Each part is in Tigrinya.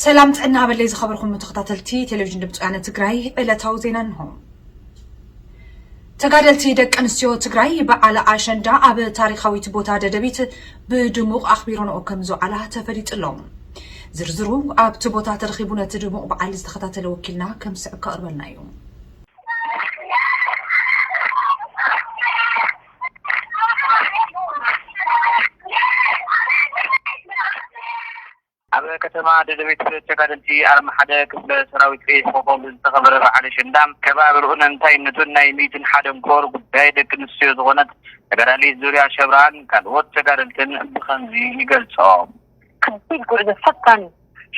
ሰላም ጥዕና በለይ ዝኸበርኩም ተኸታተልቲ ቴሌቪዥን ድምፂ ወያነ ትግራይ፣ ዕለታዊ ዜና እንሆ። ተጋደልቲ ደቂ ኣንስትዮ ትግራይ በዓል ኣሸንዳ ኣብ ታሪኻዊት ቦታ ደደቢት ብድሙቕ ኣኽቢሮንኦ ከም ዝውዓላ ተፈሊጡ ኣሎ። ዝርዝሩ ኣብቲ ቦታ ተረኺቡ ነቲ ድሙቕ በዓል ዝተኸታተለ ወኪልና ከም ዝስዕብ ከቕርበልና እዩ። ኣብ ከተማ ደደቢት ተጋደልቲ ኣርማ ሓደ ክፍለ ሰራዊት ቀይሕ ኮኾብ ዝተኸበረ በዓል ኣሸንዳ ከባብርኡን እንታይነቱን ናይ ሚእትን ሓደን ኮር ጉዳይ ደቂ ኣንስትዮ ዝኾነት ተጋዳሊት ዙርያ ሸብርሃን ካልኦት ተጋደልትን ብኸምዚ ይገልጾ። ከቢድ ጉዕዞ ፈታኒ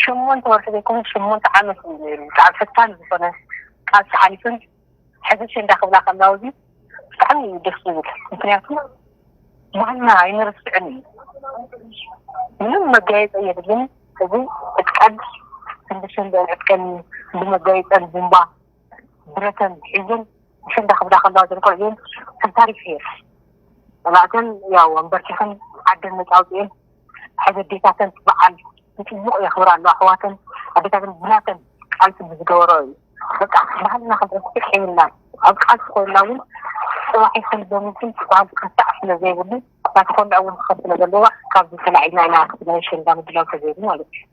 ሸሞንተ ወርሒ ዘይኮነ ሸሞንተ ዓመት እዩ ነይሩ። ብጣዕሚ ፈታኒ ዝኾነ ቃልሲ ሓሊፉን ሕዚ ኣሸንዳ ክብላ ከላ እዚ ብጣዕሚ እዩ ደስ ዝብል። ምክንያቱ ባህልና ኣይንርስዕን እዩ። ምንም መጋየፂ የድልን። እዚ ዕጥቀን ክንዲ ሸንዳ ዕጥቀን ብመጋየፀን ቡምባ ብረተን ሒዘን ኣሸንዳ ክብላ ከለዋ ዘንቆልዕን ከም ታሪክ እየን። ጸላእተን ያው ኣንበርኪኸን ዓደን ነጻ ኣውጺኤን ሕዚ ኣዴታተን በዓል ብጽቡቕ የኽብራ ኣለዋ። ኣሕዋተን ኣዴታተን ብናተን ቃልሲ ብዝገበሮ እዩ። በቃ ባህልና ክንረስዕ የብልናን። ኣብ ቃልሲ ኮይንና እውን ጽባሕ ይኹን ሎሚ ግን ባህሊ ክርሳዕ ስለ ዘይብሉ ናቲ ኮንዳ እውን ክኸብ ስለ ዘለዎ ካብዚ ተላዒልና ኢና ናይ ኣሸንዳ ምድላው ተገይሩ ማለት እዩ።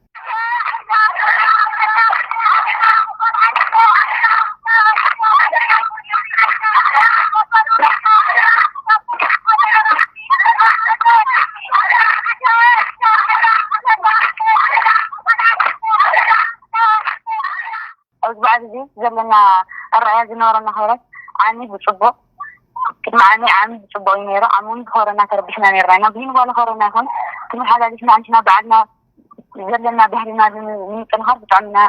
ኣብዚ በዓል እዚ ዘለና ኣረኣእያ ዝነበረና ክብረት ዓሚ ብፅቡቕ፣ ቅድሚ ዓሚ ዓሚ ብፅቡቕ እዩ ነይሩ። ዓሚ እውን ብኮረና ተረቢሽና ነይርና ኢና። ብዝንባለ ኮረና ይኹን ተመሓላሊፍና ኣንሽና ባዕልና ዘለና ባህልና ንምጥንኻር ብጣዕሚ ኢና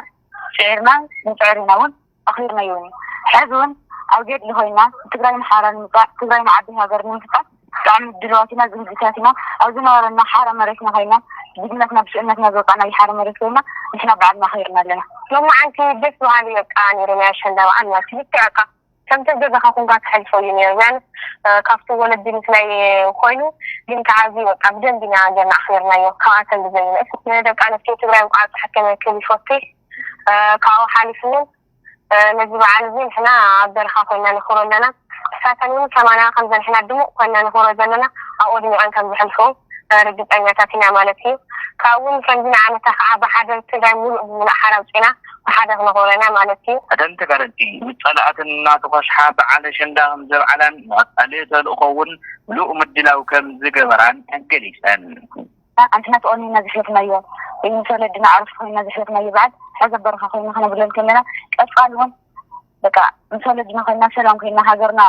ፅዒርና ንፅዕር ኢና እውን ኣኽቢርናዮ እውን እዩ። ሕዚ እውን ኣብ ገድሊ ኮይና ትግራይ ንሓራ ንምፅዋዕ ትግራይ ንዓቢ ሃገር ንምፍጣር ብጣዕሚ ድልዋት ኢና ዝግጅታት ኢና። ኣብ ዝነበረና ሓራ መሬትና ኮይና ጅግነትና ብሽእነትና ዝወፃና ሓራ መሬት ኮይና ንሕና ባዕልና ኣኽቢርና ኣለና። ሎማዓንቲ ደስ በሃሊ በቃ ነይሩ ናይ ኣሸንዳ በዓል ማለት እዩ። ልክዕ በቃ ከምቲ ኣብ ገዛኻ ኮንካ ትሕልፎ እዩ ነይሩ። ቢያንስ ካብቲ ወለዲ ምስላይ ኮይኑ ግን ከዓ እዚ በቃ ብደንብ ኢና ጌርና ኣኽቢርናዮ። ካብኣተን ብዘይንእስ ንደቂ ኣንስትዮ ትግራይ እንኳዕ ኣብፀሐክን ክብል ይፈቱ። ካብኡ ሓሊፉ እውን ነዚ በዓል እዚ ንሕና ኣብ በረኻ ኮይና ነኽብሮ ኣለና። ንሳተን እውን ከማና ከምዘን ንሕና ድሙቕ ኮይና ነኽብሮ ዘለና ኣብኡ ድሚቐን ከም ዝሕልፉ ርግፀኛታት ኢና ማለት እዩ። ካብኡ እውን ከምዚ ንዓመታ ከዓ ብሓደ ትግራይ ሙሉእ ብሙሉእ ሓራ ኣውፂና ብሓደ ክነኽብሮ ኢና ማለት እዩ። እተን ተጋደልቲ ምስ ፀላእተን እናተኳስሓ በዓል ኣሸንዳ ከም ዘብዓላን ንቐፃሊ ተልእኾ እውን ሙሉእ ምድላው ከም ዝገበራን ገሊፀን። ኣንሕና ተቆኒና ዘሕለፍናዮ ወይ ምስ ወለድና ዓርሱ ኮይና ዘሕለፍናዮ በዓል ሕዚ ኣብ በረኻ ኮይና ክነብለን ከለና ቀፃሊ እውን በቃ ምስ ወለድና ኮይና ሰላም ኮይና ሃገርና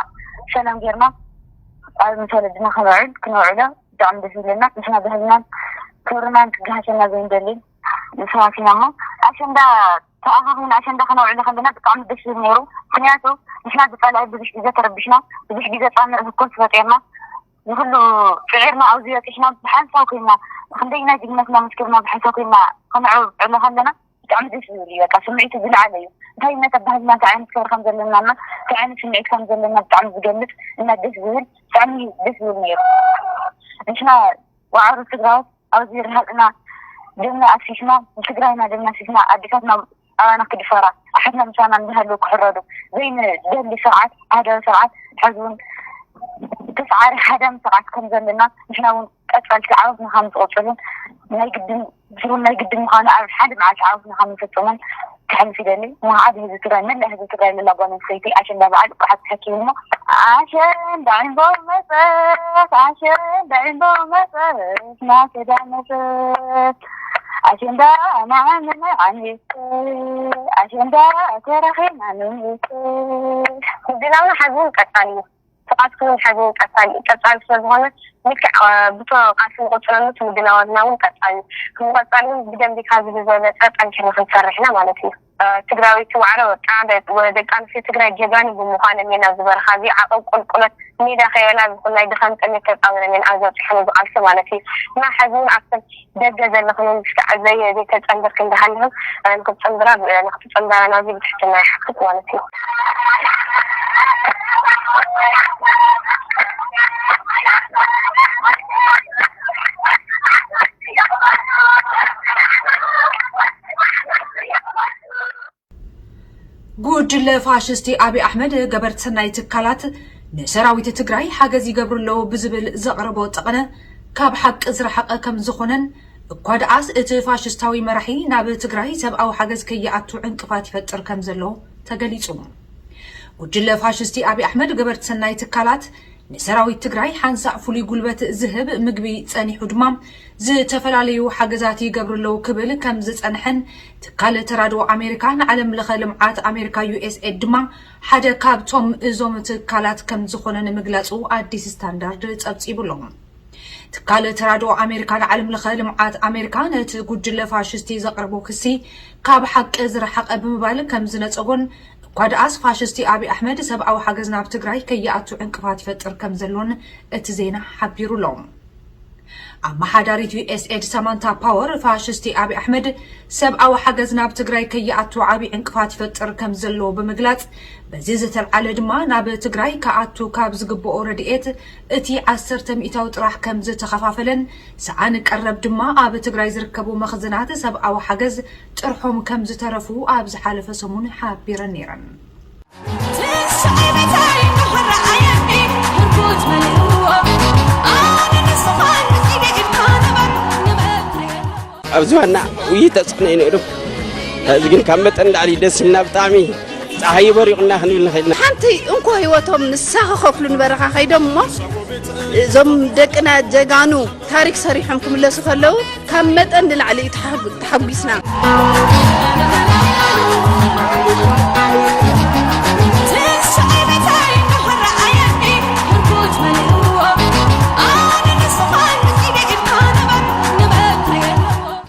ሰላም ጌርና ኣብ ምስ ወለድና ክነውዕል ክነውዕሎ ብጣዕሚ ደስ ይብለና። ንሕና ባህልናን ክብርናን ክገሃሰና ዘይንደሊ ንስማት ኢና እሞ ኣሸንዳ ተኣኻኺብና ኣሸንዳ ክነውዕሎ ከለና ብጣዕሚ ደስ ይብል ነይሩ። ምክንያቱ ንሕና ብፀላኢ ብዙሕ ግዜ ተረቢሽና፣ ብዙሕ ግዜ ፃምእ ህኮት ፈጢርና፣ ንኩሉ ፅዒርና ኣብዚ በፂሕና ብሓንሳብ ኮይና ክንደይና ጅግነትና መስኪርና ብሓንሳብ ኮይና ክነዕብሎ ከለና ብጣዕሚ ደስ ዝብል እዩ። በቃ ስምዒቱ ዝለዓለ እዩ። እንታይ እምነት ኣባህልና እንታይ ዓይነት ክብሪ ከም ዘለና እና እንታይ ዓይነት ስምዒት ከም ዘለና ብጣዕሚ ዝገልፅ እና ደስ ዝብል ብጣዕሚ ደስ ዝብል ነይሩ። ንሕና ዋዕሮ ትግራዎት ኣብዚ ርሃፅና ደምና ኣፍሲስና ንትግራይና ደምና ኣፍሲስና ኣዴታትና ኣባና ክድፈራ ኣሓትና ምሳና እንዳሃለዉ ክሕረዱ ዘይንደሊ ስርዓት ኣህዳዊ ስርዓት ሕዚ እውን ተስዓሪ ሓዳሚ ስርዓት ከም ዘለና ንሕና እውን ቀፃልቲ ዓወትና ከም ዝቕፅልን ናይ ግድን ስሩን ናይ ግድን ምዃኑ ኣብ ሓደ መዓልቲ ዓወትና ከም ንፍፅምን ክሕልፍ ይደሊ። ንዓብ ህዝቢ ትግራይ መላእ ህዝቢ ትግራይ ለላ ጓል ኣንስተይቲ ኣሸንዳ በዓል ብዓት ተኪቡ እሞ ኣሸንዳ ዕንቦ መፀት ኣሸንዳ ዕንቦ መፀት ናተዳ መፀት ኣሸንዳ ናዓመና ዓመት ኣሸንዳ ተረኺና ንምት ምድላውና ሓዚ እውን ቀፃሊ እዩ። እቲ ቃልሲ እውን ሓዚ እውን ቀፃሊ እዩ። ቀፃሊ ስለዝኾነ ልክዕ ብቶ ቃልሲ ንቕፅለሉ እቲ ምድላዋትና እውን ቀፃሊ እዩ። ክምቐፃሊ እውን ብደንቢ ካብዚ ብዝበለፀ ጠንኪርና ክንሰርሕ ኢና ማለት እዩ። ትግራወይቲ ዋዕሮ በቃ ደቂ ኣንስትዮ ትግራይ ጀጋኑ ብምዃነን እየን ኣብዚ በረኻ እዚ ዓቐብ ቁልቁለት ሜዳ ከይበላ ዝኹን ናይ ድኻም ጥሜት ተፃዊረን እየን ኣብዚ በፂሐን እዚ ቃልሲ ማለት እዩ። እና ሕዚ እውን ኣብተን ደገ ዘለኽን እውን እስከ ዘይተፀንበርክን እንዳሃለኽን ንክትፅንብራ ንክትፅንበራ ናብዚ ብትሕትና ይሓትት ማለት እዩ። ጉጅለ ፋሽስቲ ኣብይ ኣሕመድ ገበርቲ ሰናይ ትካላት ንሰራዊት ትግራይ ሓገዝ ይገብሩ ኣለዉ ብዝብል ዘቕረቦ ጠቐነ ካብ ሓቂ ዝረሓቐ ከም ዝኾነን፣ እኳ ደኣስ እቲ ፋሽስታዊ መራሒ ናብ ትግራይ ሰብኣዊ ሓገዝ ከይኣቱ ዕንቅፋት ይፈጥር ከም ዘሎ ተገሊጹ። ጉጅለ ፋሽስቲ ኣብይ ኣሕመድ ገበርቲ ሰናይ ትካላት ንሰራዊት ትግራይ ሓንሳእ ፍሉይ ጉልበት ዝህብ ምግቢ ጸኒሑ ድማ ዝተፈላለዩ ሓገዛት ይገብሩ ኣለዉ ክብል ከም ዝጸንሐን፣ ትካል ተራድኦ ኣሜሪካ ንዓለም ለኸ ልምዓት ኣሜሪካ ዩ ኤስ ኤድ ድማ ሓደ ካብቶም እዞም ትካላት ከም ዝኾነ ንምግላጹ ኣዲስ ስታንዳርድ ጸብጺቡ ኣሎ። ትካል ተራድኦ ኣሜሪካ ንዓለም ለኸ ልምዓት ኣሜሪካ ነቲ ጉጅለ ፋሽስቲ ዘቕረቦ ክሲ ካብ ሓቂ ዝረሓቐ ብምባል ከም ዝነጸጎን፣ እኳ ደኣስ ፋሽስቲ ኣብይ ኣሕመድ ሰብኣዊ ሓገዝ ናብ ትግራይ ከይኣቱ ዕንቅፋት ይፈጥር ከም ዘሎን እቲ ዜና ሓቢሩ ኣሎ። ኣመሓዳሪት ዩ ኤስ ኤድ ሳማንታ ፓወር ፋሽስቲ ኣብይ ኣሕመድ ሰብኣዊ ሓገዝ ናብ ትግራይ ከይኣቱ ዓብዪ ዕንቅፋት ይፈጥር ከም ዘሎ ብምግላጽ፣ በዚ ዝተልዓለ ድማ ናብ ትግራይ ክኣቱ ካብ ዝግብኦ ረድኤት እቲ ዓሰርተ ሚእታዊ ጥራሕ ከም ዝተኸፋፈለን፣ ሰኣን ቀረብ ድማ ኣብ ትግራይ ዝርከቡ መኽዝናት ሰብኣዊ ሓገዝ ጥርሖም ከም ዝተረፉ ኣብ ዝሓለፈ ሰሙን ሓቢረን ነይረን። ኣብዚ ዋና ውይይት ተጽዕኖ እዩ ነይሩ። ሕዚ ግን ካብ መጠን ላዕሊ ደስ ኢልና ብጣዕሚ ጸሓይ በሪቑና ክንብል ንኽእል ኢና። ሓንቲ እንኮ ህይወቶም ንሳ ክኸፍሉ ንበረኻ ከይዶም እሞ እዞም ደቅና ጀጋኑ ታሪክ ሰሪሖም ክምለሱ ከለዉ ካብ መጠን ንላዕሊ እዩ ተሓጉ-፣ ተሓጒስና።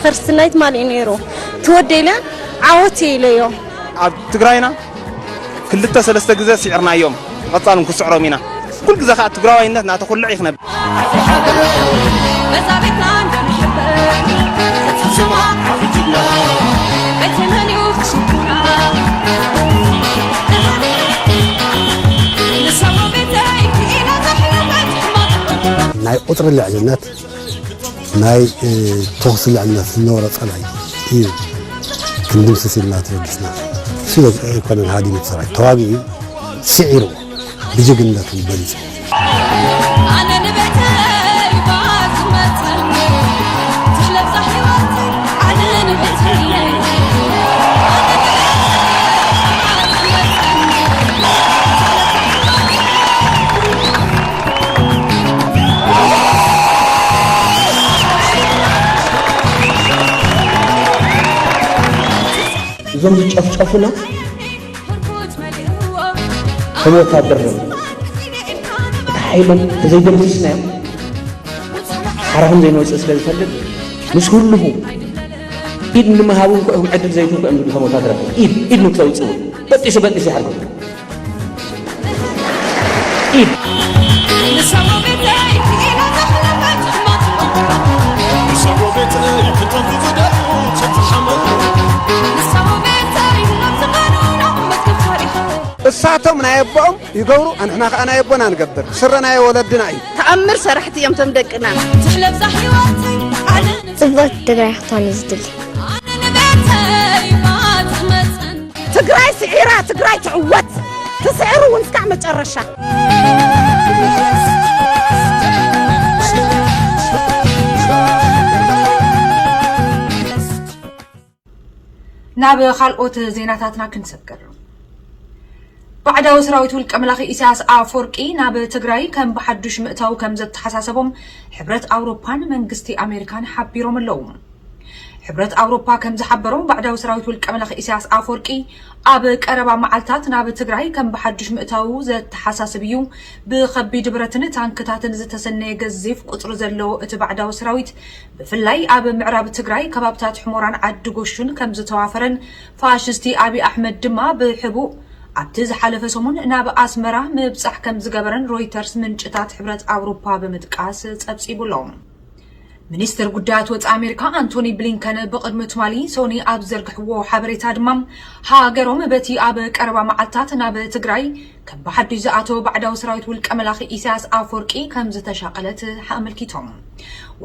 ፈርስት ናይት ማን እዩ ነይሩ? ትወደይለ ዓወት ኢለዮ። ኣብ ትግራይና ክልተ ሰለስተ ግዜ ስዒርናዮም፣ ቀጻል እውን ክስዕሮም ኢና። ኩሉ ግዜ ከዓ ትግራዋይነት እናተኹልዕ እዩ ክነብር። ናይ ቁፅሪ ልዕልነት፣ ናይ፣ እ፣ ተኹሲ ልዕልነት ዝነበሮ ጸላኢ እዩ ክንድምስስ ኢልና ተበጊስና። እሱ ኣይኮነን ሃዲሙ እቲ ሰራዊት፣ ተዋጊኡ ስዒሩ ብጅግንነቱ በሊጹ። ኣነ ንቤተይ እባ ዝመጽእ፣ ትለብሳ ህይወት፣ ኣነ ንቤተይ። እዞም ዝጨፍጨፉና ከም ወታደር ነው። እቲ ሓይሎም ተዘይደምሲስናዮም ሓራኹም ዘይንወፅእ ስለ ዝፈልጥ ምስ ህልኹ ኢድ ንምሃቡ እንኳ እዮም ዕድል ዘይትንኩ እዮም ዝብሉ። ከም ወታደራት ኢድ፣ ኢድ ንክተውፅኡ በጢሱ በጢሱ ይሓርኩም። ኢድ። እሳቶም ናይ ኣቦኦም ይገብሩ፣ ኣንሕና ከኣ ናይ ኣቦና ንገብር። ስረ ናይ ወለድና እዩ። ተኣምር ሰራሕቲ እዮም ቶም ደቅና። ጽብቕቲ ትግራይ ክትኮን እዩ ዝድሊ። ትግራይ ስዒራ፣ ትግራይ ትዕወት። ትስዕር እውን እስካዕ መጨረሻ። ናብ ካልኦት ዜናታትና ክንሰግር። ባዕዳዊ ሰራዊት ውልቀ መላኺ ኢሳያስ ኣፈወርቂ ናብ ትግራይ ከም ብሓዱሽ ምእታው ከም ዘተሓሳሰቦም ሕብረት ኣውሮፓን መንግስቲ ኣሜሪካን ሓቢሮም ኣለዉ። ሕብረት ኣውሮፓ ከም ዝሓበሮ፣ ባዕዳዊ ሰራዊት ውልቀ መላኺ ኢሳያስ ኣፈወርቂ ኣብ ቀረባ መዓልታት ናብ ትግራይ ከም ብሓዱሽ ምእታው ዘተሓሳስብ እዩ። ብኸቢድ ብረትን ታንክታትን ዝተሰነየ ገዚፍ ቁጽሪ ዘለዎ እቲ ባዕዳዊ ሰራዊት፣ ብፍላይ ኣብ ምዕራብ ትግራይ ከባብታት ሕሞራን ዓዲ ጎሹን ከም ዝተዋፈረን፣ ፋሽስቲ ኣብይ ኣሕመድ ድማ ብሕቡእ ኣብቲ ዝሓለፈ ሰሙን ናብ ኣስመራ ምብጻሕ ከም ዝገበረን ሮይተርስ ምንጭታት ሕብረት ኣውሮፓ ብምጥቃስ ጸብጺቡ ኣሎ። ሚኒስትር ጉዳያት ወጻኢ ኣሜሪካ ኣንቶኒ ብሊንከን ብቕድሚ ትማሊ ሶኒ ኣብ ዘርግሕዎ ሓበሬታ ድማ፣ ሃገሮም በቲ ኣብ ቀረባ መዓልታት ናብ ትግራይ ከም ብሓድሽ ዝኣተወ ባዕዳዊ ሰራዊት ውልቀ መላኺ ኢሳያስ ኣፈወርቂ ከም ዝተሻቐለት ኣመልኪቶም።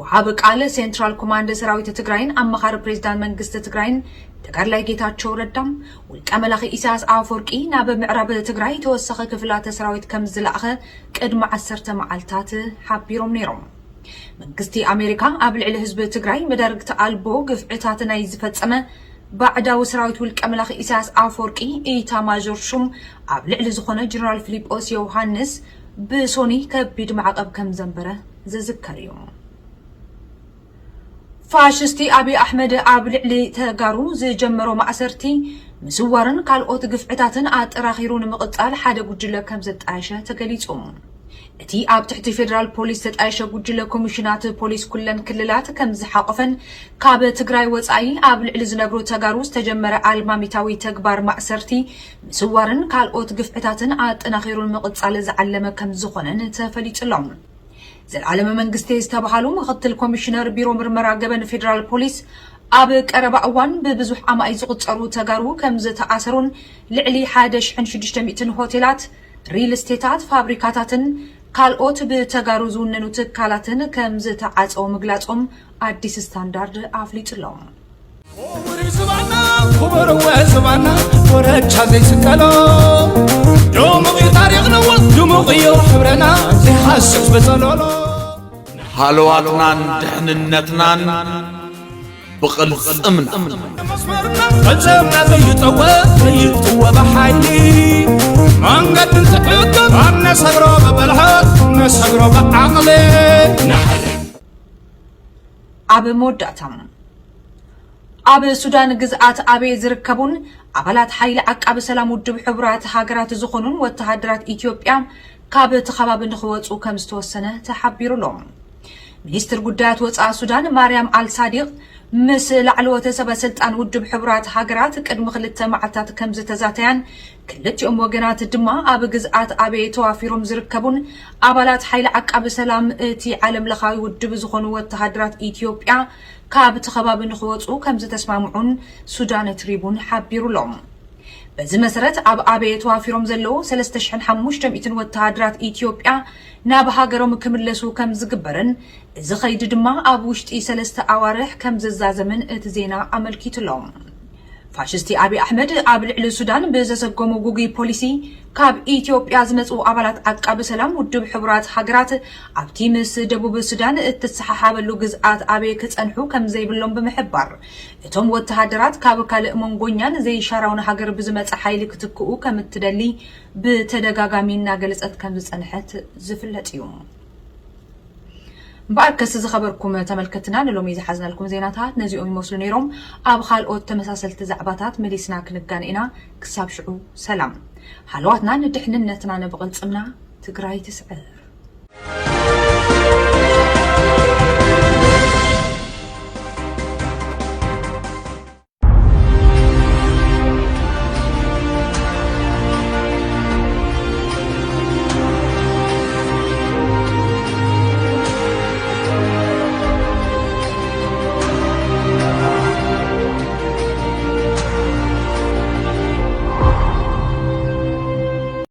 ወሃቢ ቃል ሴንትራል ኮማንድ ሰራዊት ትግራይን ኣማኻሪ ፕሬዚዳንት መንግስቲ ትግራይን ተጋድላይ ጌታቸው ረዳ፣ ውልቀ መላኺ ኢሳያስ ኣፈወርቂ ናብ ምዕራብ ትግራይ ተወሳኺ ክፍላተ ሰራዊት ከም ዝለኣኸ ቅድሚ ዓሰርተ መዓልታት ሓቢሮም ነይሮም። መንግስቲ ኣሜሪካ ኣብ ልዕሊ ህዝቢ ትግራይ መዳርግቲ ኣልቦ ግፍዕታት ናይ ዝፈጸመ ባዕዳዊ ሰራዊት ውልቀ መላኺ ኢሳያስ ኣፈወርቂ ኢታማዦር ሹም ኣብ ልዕሊ ዝኾነ ጀነራል ፊሊጶስ ዮሃንስ ብሶኒ ከቢድ ማዕቐብ ከም ዘንበረ ዝዝከር እዩ። ፋሽስቲ ኣብይ ኣሕመድ ኣብ ልዕሊ ተጋሩ ዝጀመሮ ማእሰርቲ፣ ምስዋርን ካልኦት ግፍዕታትን ኣጠራኺሩ ንምቕጻል ሓደ ጉጅለ ከም ዘጣየሸ ተገሊጹ። እቲ ኣብ ትሕቲ ፌደራል ፖሊስ ዝተጣየሸ ጉጅለ ኮሚሽናት ፖሊስ ኩለን ክልላት ከም ዝሓቆፈን ካብ ትግራይ ወጻኢ ኣብ ልዕሊ ዝነብሩ ተጋሩ ዝተጀመረ ኣልማሚታዊ ተግባር ማእሰርቲ፣ ምስዋርን ካልኦት ግፍዕታትን ኣጠናኺሩ ንምቕጻል ዝዓለመ ከም ዝኾነን ተፈሊጹ ኣሎ። ዘልኣለመ መንግስቴ ዝተባሃሉ ምኽትል ኮሚሽነር ቢሮ ምርመራ ገበን ፌደራል ፖሊስ፣ ኣብ ቀረባ እዋን ብብዙሕ ኣማኢት ዝቑጸሩ ተጋሩ ከም ዝተኣሰሩን ልዕሊ ሓደ ሽሕን ሽዱሽተ ሚእትን ሆቴላት፣ ሪል ስቴታት፣ ፋብሪካታትን ካልኦት ብተጋሩ ዝውነኑ ትካላትን ከም ዝተዓጸው ምግላጾም ኣዲስ ስታንዳርድ ኣፍሊጡ ኣሎ። ክቡር እዩ ዝባና ክቡር እወ ዝባና ኮረቻ ዘይስቀሎ ድሙቕ እዩ ታሪኽና እወ ድሙቕ እዩ ሕብረና ዘይሃስስ ብጸሎሎ ሃለዋትናን ድሕንነትናን ብቕልጽምና መስመርና ቅልጽምና ዘይጠወ ዘይጥወ ብሓይሊ መንገዲ እንትዕቅብ ኣብ ነሰግሮ ብብልሓት ነሰግሮ ብዓቕሊ ንሓይሊ ኣብ መወዳእታ፣ ኣብ ሱዳን ግዝኣት ኣቤ ዝርከቡን ኣባላት ሓይሊ ዓቃቢ ሰላም ውድብ ሕቡራት ሃገራት ዝኾኑን ወተሃደራት ኢትዮጵያ ካብቲ ከባቢ ንኽወፁ ከም ዝተወሰነ ተሓቢሩ ኣሎ። ሚኒስትር ጉዳያት ወፃኢ ሱዳን ማርያም ኣልሳዲቕ ምስ ላዕለዎት ሰበ ስልጣን ውድብ ሕቡራት ሃገራት ቅድሚ ክልተ መዓልታት ከም ዝተዛተያን፣ ክልቲኦም ወገናት ድማ ኣብ ግዝኣት ኣቤ ተዋፊሮም ዝርከቡን ኣባላት ሓይሊ ዓቃቢ ሰላም እቲ ዓለም ለኻዊ ውድብ ዝኾኑ ወተሃደራት ኢትዮጵያ ካብቲ ከባቢ ንኽወፁ ከም ዝተስማምዑን ሱዳን ትሪቡን ሓቢሩ ኣሎ። በዚ መሰረት ኣብ ኣቤ ተዋፊሮም ዘለዉ ሰለስተ ሽሕን ሓሙሽተ ሚእትን ወተሃደራት ኢትዮጵያ ናብ ሃገሮም ክምለሱ ከም ዝግበርን እዚ ኸይዲ ድማ ኣብ ውሽጢ ሰለስተ ኣዋርሕ ከም ዝዛዘምን እቲ ዜና ኣመልኪቱ ኣሎ። ፋሽስቲ ኣብይ ኣሕመድ ኣብ ልዕሊ ሱዳን ብዘሰጎሞ ጉጉይ ፖሊሲ ካብ ኢትዮጵያ ዝመፁ ኣባላት ዓቃቢ ሰላም ውድብ ሕቡራት ሃገራት ኣብቲ ምስ ደቡብ ሱዳን እትሰሓሓበሉ ግዝኣት ኣበይ ክፀንሑ ከም ዘይብሎም ብምሕባር እቶም ወተሃደራት ካብ ካልእ መንጎኛን ዘይሻራውን ሃገር ብዝመፀ ሓይሊ ክትክኡ ከም እትደሊ ብተደጋጋሚ እናገለፀት ከም ዝፀንሐት ዝፍለጥ እዩ። እምበኣርከስ ዝኸበርኩም ተመልከትና ንሎሚ ዝሓዝናልኩም ዜናታት ነዚኦም ይመስሉ ነይሮም። ኣብ ካልኦት ተመሳሰልቲ ዛዕባታት መሊስና ክንጋን ኢና። ክሳብ ሽዑ ሰላም። ሃለዋትናን ድሕንነትናን ብቕልፅምና። ትግራይ ትስዕር።